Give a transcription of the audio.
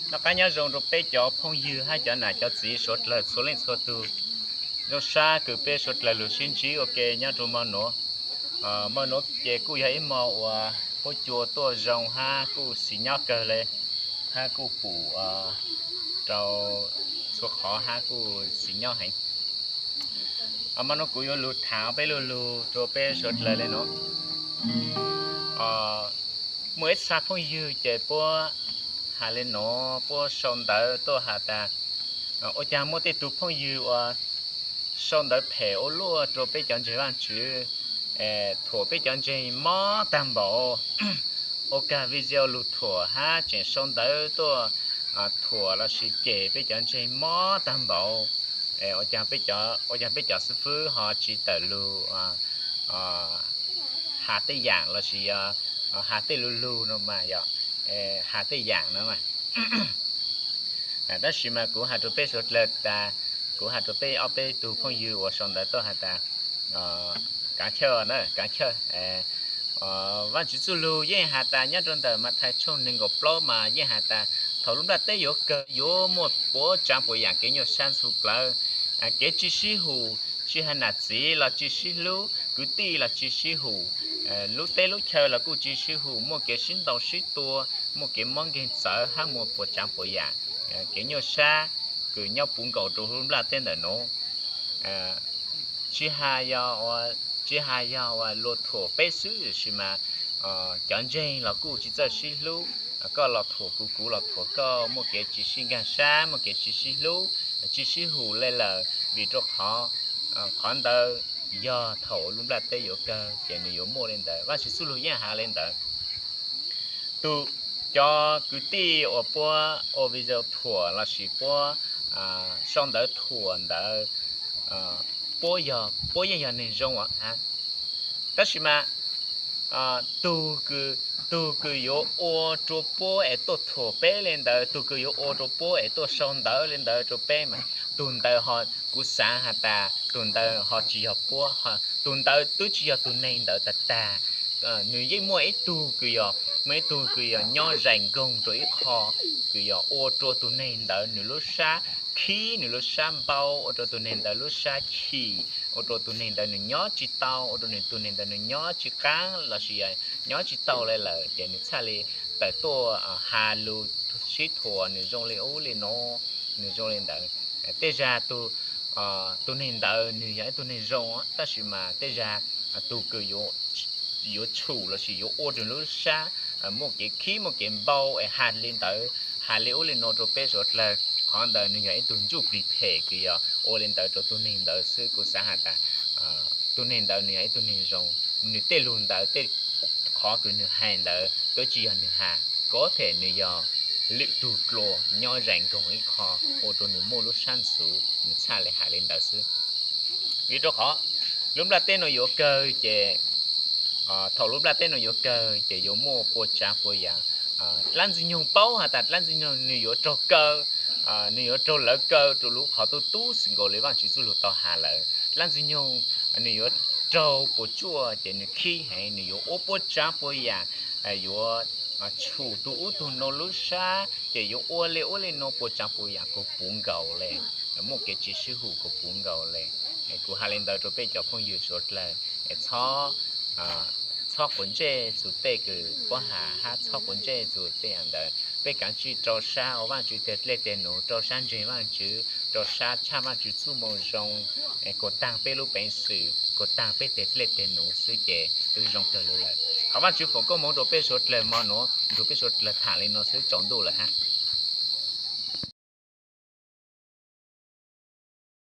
Noj qab nyob zoo rau peb cov phooj ywg hab cov nam cov txiv suav dlawg txhua leej txhua tug. Zoo sab kws peb suav dlawg lug sib ntsib ua ke nyob rau mo nuav. Mo nuav ces kuj yog ib mo uas huab cua tuaj zoo hab kuj xis nyob kawg le, hab kuj pum rau txhua qhov hab kuj xis nyob heev. Mo nuav kuv yuav lug thaam peb lug lug rua peb suav dlawg le nuav. Muaj ib txha phooj ywg ces puab has le nuav, puab sau ntawv tuaj has tas, ua caag muaj tej tug phooj ywg uas sau ntawv phem ua luaj rua peb cov ntseeg Vaajtswv, thuam peb cov ntseeg mob taag npaum, ua kag video lug thuam hab tseem sau ntawv tuaj thuam lossis cem peb cov ntseeg mob taag npaum. Ua caag peb cov xib fwb ho tsi tawm lug has tej yaam lossis has tej lug lug no mas yog has tej yaam no mas. Tab sis mas kuv has rua peb suav dlawg tas, kuv has rua peb ob peb tug phooj ywg uas sau ntawv tuaj has tas, kaav chawj, kaav chawj. Vaajtswv txuj lug yeej has tas nyob rua ntawm Mathais tshooj neeg nkaum plaub mas yeej has tas thaum lub nplaj teb yuav kawg yuav muaj puas tsaav puas yaam kev nyuaj sab ntxhov plawv, kev tsi sib hum, tsi has nam txiv los tsi sib hlub, kwv tij los tsi sib hum, lub teb lub chaw los kuj tsi sib hum, muaj kev sib ntaus sib tua, muaj kev mob nkeeg txawv hab muaj puas tsaav puas yaam kev nyuaj sab kws nyob puv nkaus rua lub nplaj teb ntawm nuav. Tsi has, tsi has yog uas luag thuam peb xwb, tab sis mas cov ntseeg los kuj tsi txawj sib hlub. Koj los thuam kuv, kuv los thuam koj, muaj kev tsi sib nkaag sab, muaj kev tsi sib hlub, tsi sib hum le lawm, vim rua qhov, qhov ntawd yog thaum lub nplaj teb yuav kawg ces nwg yuav muaj le ntawd. Vaajtswv txuj lug yeej has le ntawd. Tug, cov kwv tij uas puab ua video thuam lossis puab sau ntawv thuam ntawd, puab, puab yeej yog neeg zoo os. Tab sis mas tug kws, tug kws yuav ua rua puab es tuaj thuam peb le ntawd, tug kws yuav ua rua puab es tuaj sau ntawv le ntawd rua peb mas tug ntawd ho, kuv xaav has tas tug ntawd ho tsi yog puab, tug ntawd twb tsi yog tug neeg ntawd tag tag. Nwg yeej muaj ib tug kws yog, muaj ib tug kws yog nyob zais nkoog rua ib qho, kws yog ua rua tug neeg ntawd nwg lub sab khib, nwg lub sab npau, ua rua tug neeg ntawd lub sab chim, ua rua tug neeg ntawd nwg nyob tsi tau, ua rua nwg tug neeg ntawd nwg nyob tsi qaab lossis nyob tsi tau le lawm ces nwg txhaj le tawm tuaj has lug sib thuam nwg zoo le ub le nuav, nwg zoo le ntawd. Tej zag tug neeg ntawd nwg yog ib tug neeg zoo, tab sis mas tej zag tug kws yuav tshum lossis yuav ua rua nwg lub sab muaj kev khib muaj kev npau es has le ntawd, has le ub le nuav rua peb suav dlawg, qhov ntawd nwg yog ib tug ntsuj plig phem kws yog ua le ntawd rua tug neeg ntawd xwb. Kuv xaav has tas tug neeg ntawd nwg yog ib tug neeg zoo, nwg tej lug ntawd tej qhov kws nwg has ntawd twb tsi yog nwg has, kuv them nwg yog lwm tug dlua nyob zais nkoog ib qho ua rua nwg muaj lub sab ntxhuv, nwg txhaj le has le ntawd xwb. Vim rua qhov lub nplaj teb nuav yuav kawg ces, thaum lub nplaj teb nuav yuav kawg ces yuav muaj puas tsaav puas yaam. Dlaab Ntxwg Nyoog paub has tas dlaab Ntxwg Nyoog nwg yuav raug kaw, nwg yuav raug lawv kaw rua lub qhov tub tub xwm nkaus le Vaajtswv txuj lug tau has lawm. Dlaab Ntxwg Nyoog nwg yuav raug puas tsuaj ces nwg khib heev, nwg yuav ua puas tsaav puas yaam, yuav tshum tug ub tug nuav lub sab ces yuav ua le ub le nuav puas tsaav puas yaam kuas puv nkaus le, muaj kev tsi sib hum kuas puv nkaus le. Kuv has le ntawd rua peb cov phooj ywg suav dlawg, txhob quav ntsej txug tej kws puab has hab txhob quav ntsej txug tej yaam ntawd. Peb kaav tsij rau sab ua Vaajtswv teg dlej teg nuv, rau sab ntseeg Vaajtswv, rau sab tshaj Vaajtswv txuj moo zoo, kuas taag peb lub peev xwm, kuas taag peb teg dlej teg nuv xwb ces twb zoo kawg le lawm. Thov Vaajtswv foom koob moov rua peb suav dlawg mo nuav, nrug peb suav dlawg tham le nuav xwb, tsaus ntuj lawm hab.